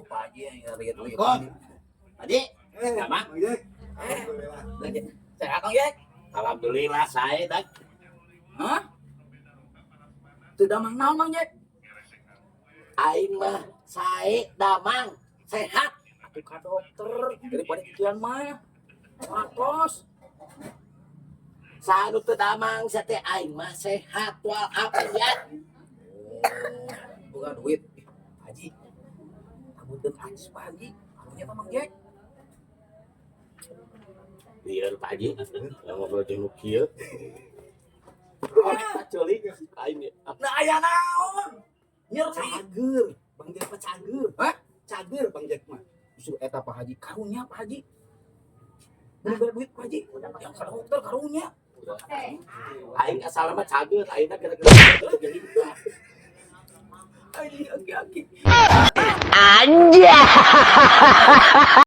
Pak Haji yang lihat. Assalamualaikum. Haji, Eh, Sama. Mang Jack. Alhamdulillah. Sehat, Kang Jack? Alhamdulillah saya dak. Hah? Teu damang naon, Mang Jack? Aing mah sae, damang, sehat. Atuh ka dokter daripada kituan mah. Matos. Saha nu teu damang sia teh? Aing mah sehat walafiat. Oh, bukan duit. Ih, Haji. Kabuteun acis, Pak Haji. Karunya mah, Mang Jack. Lieur, Pak Haji. Yang ngobrol jeung nu kieu. Ceuli aing ya. Nah, aya naon? Nyeri. Cager, Bang Jack mah cager. Hah? Cager Bang Jack mah. Justru eta, Pak Haji, karunya, Pak Haji. Bener duit, Pak Haji. Yang ka dokter karunya. Aing asal mah cager, aing mah gara-gara jadi. Aing aki-aki. Anjay.